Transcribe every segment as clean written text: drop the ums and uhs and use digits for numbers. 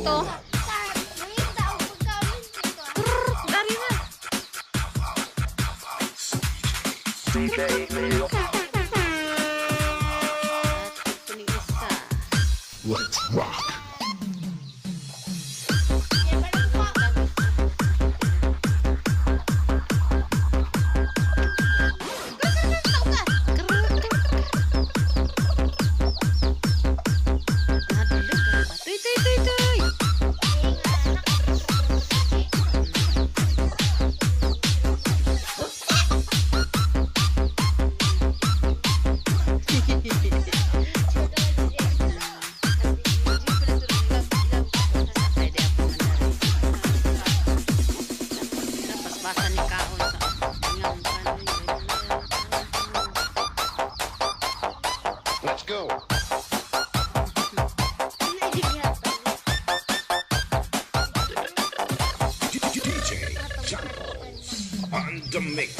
To. Dari na. At ito ni isa. Let's rock. Nahadlok ka ba? Tuy, tuy, tuy, tuy. Sakay di ako man dari. Paspasan ni kaon sa ingang kanon. Let's go. DJ Jumples on the mix.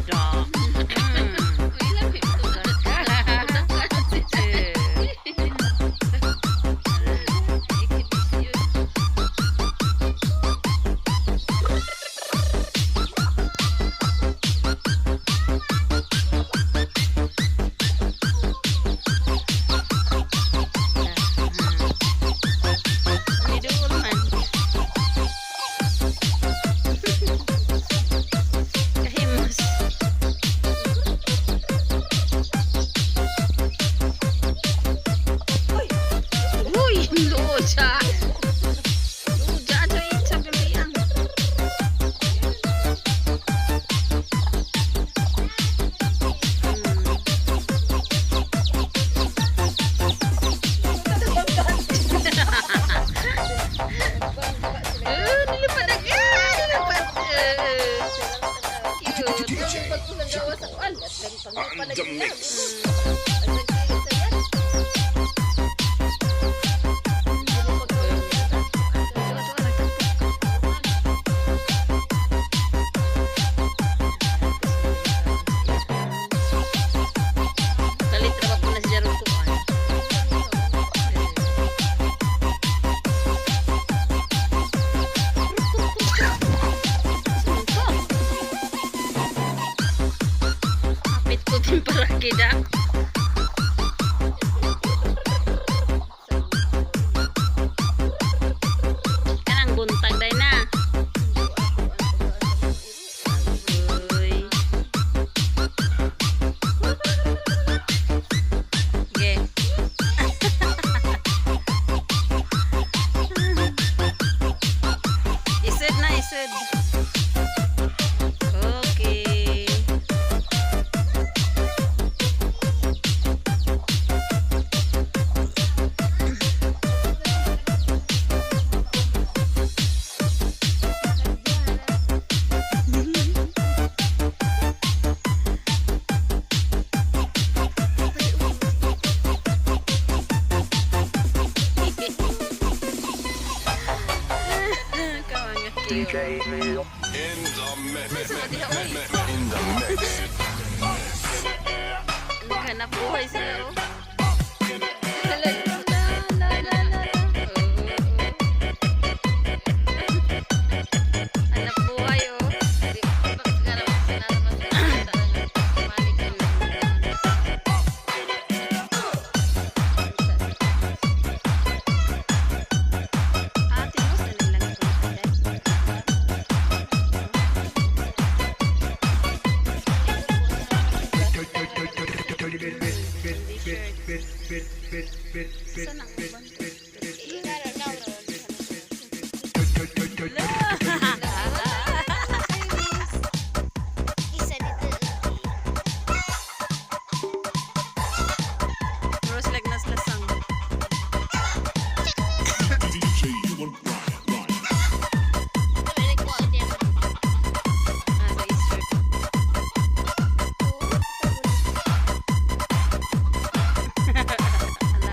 Da. Two. Miduol man. Kahimos. Uy, luja. Luja dai sa galiang. Nilipad agad. Nilipad. Cute. DJ Jumples on the mix. Kalit ra ba po na siya ron kuan? Ito. Kapit ko din para kida. Kanang buntag day na. Uy. Okay. Isod na, isod. Okay. Kawanga cute. In the mix. In the mix. Naghanap buhay sila, oh. La, la, la, la, la. Oo. Hanap buhay, oh. Ate mo, sa nilang ito. T-shirt. Saan ang uban? La! Isa dito. Rose like nas lasang. DJ Yuan Ryan. Ryan. Ah, sa Easter. Ala.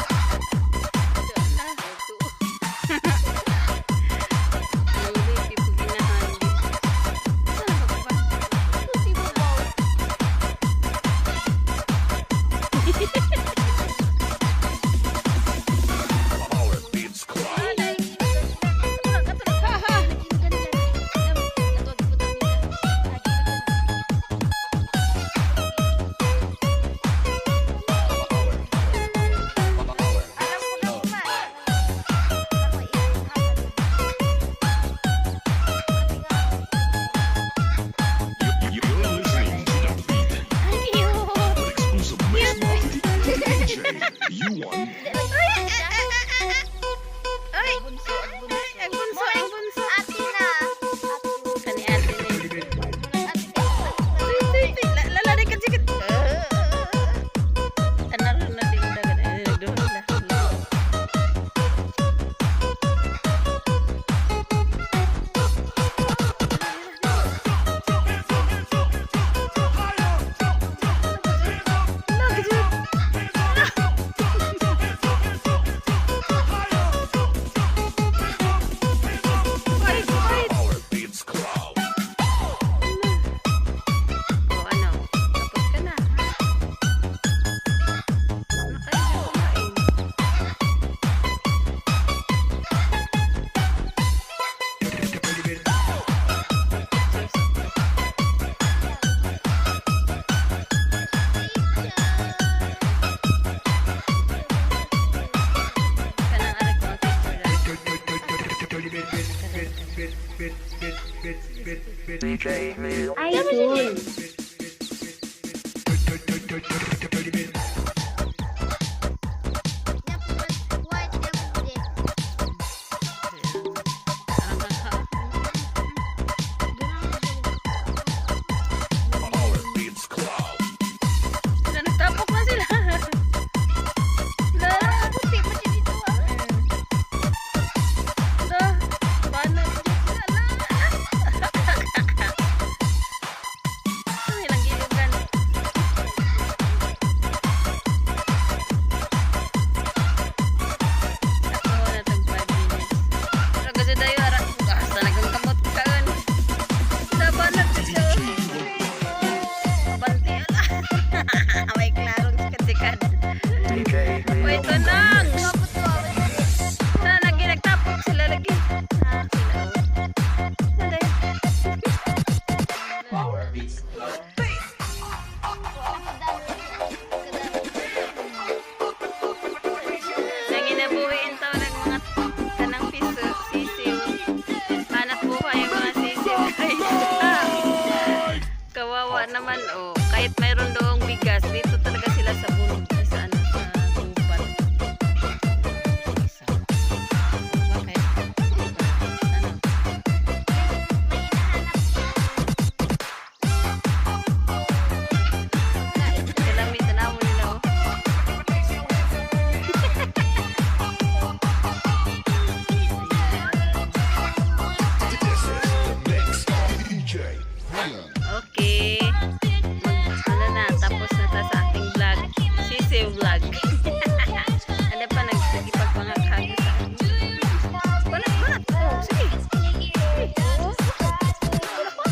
Idol. White na Parang kaka. Power Beats Club. Sila nagtapok na sila. La, Puti pa siya dito ah. la, paano? La, la. Ay, nanggilugan. Ako na tag 5 minutes. Pero kasi tayo, ara, hasta nagkangkamot kaan. Laban na siya. Banti, ala. May klarong sikat-sikat. Wait, tanang! Gwapo to ah. Na, lagi nagtapok sila lagi. Ah, sila. Oh. Nanday. Nanginabuhi in taon ng mga kanang piso, sisiw. Hanap buhay yung mga sisiw, guys. Kawawa naman, oh. Kahit mayroon doong bigas, dito talaga sila sa bundok, sa ano, sa gubat. Isa. Bakit? Ano? Kalami, tanaw mo nila, oh. This is the mix DJ Ryan. Okay. Mag, ano na, tapos na ta sa ating vlog. Sisiw vlog. Ano pa, nagpagpangakag sa akin. Banat, banat. Oh, sige. Oh.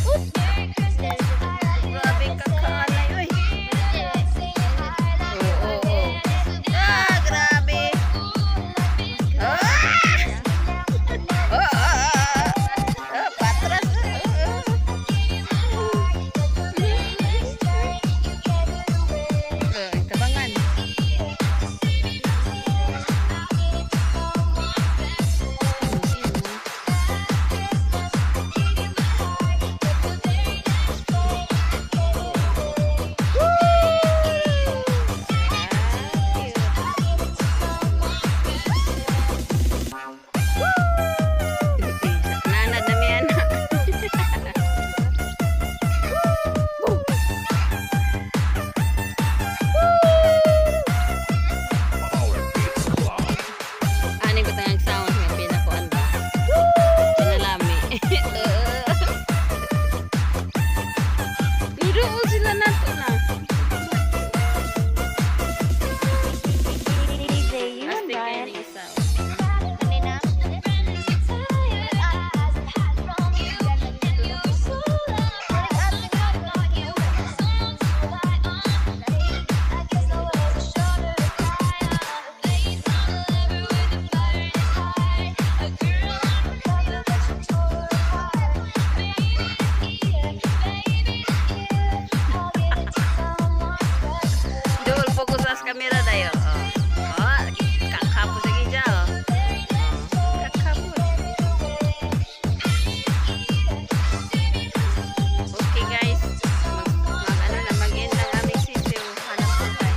Oh. Grabe kakaanay, oy. Oo. Ah, grabe. Ah! Oh, oh, oh, oh. Oh, patras. Oh, oh. Oh, tabangan. Nanad na mi anak. Power Beats Club. Ani ko tayong sound nga pinakuan ba? Pinalami. Niroon sila nato na. DJ Yun Astig kayo Brian. ni isa. Kanina. Dool focus sa camera dayo. Oh. Oh, kakapo sa gidya oh. Kakapo. Okay guys, mag ano na mag-end ang aming sisiw. Hanap buhay.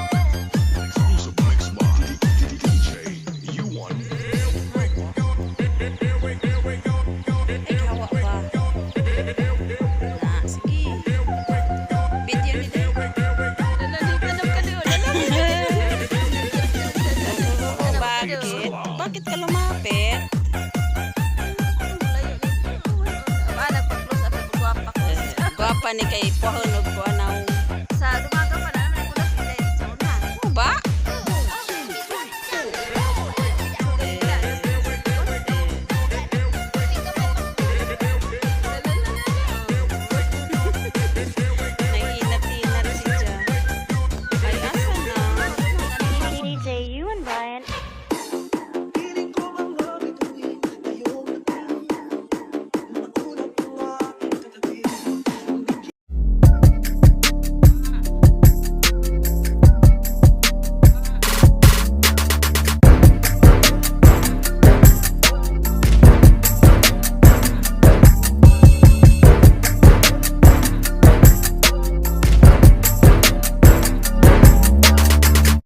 Exclusive mix by DJ U1. Ay, hawa ba? Na, sige. Video ni Dave. Bakit? Bakit ka lumapit? Ba, nagpa-close up, gwapa ko. Gwapa ni kay Puhon og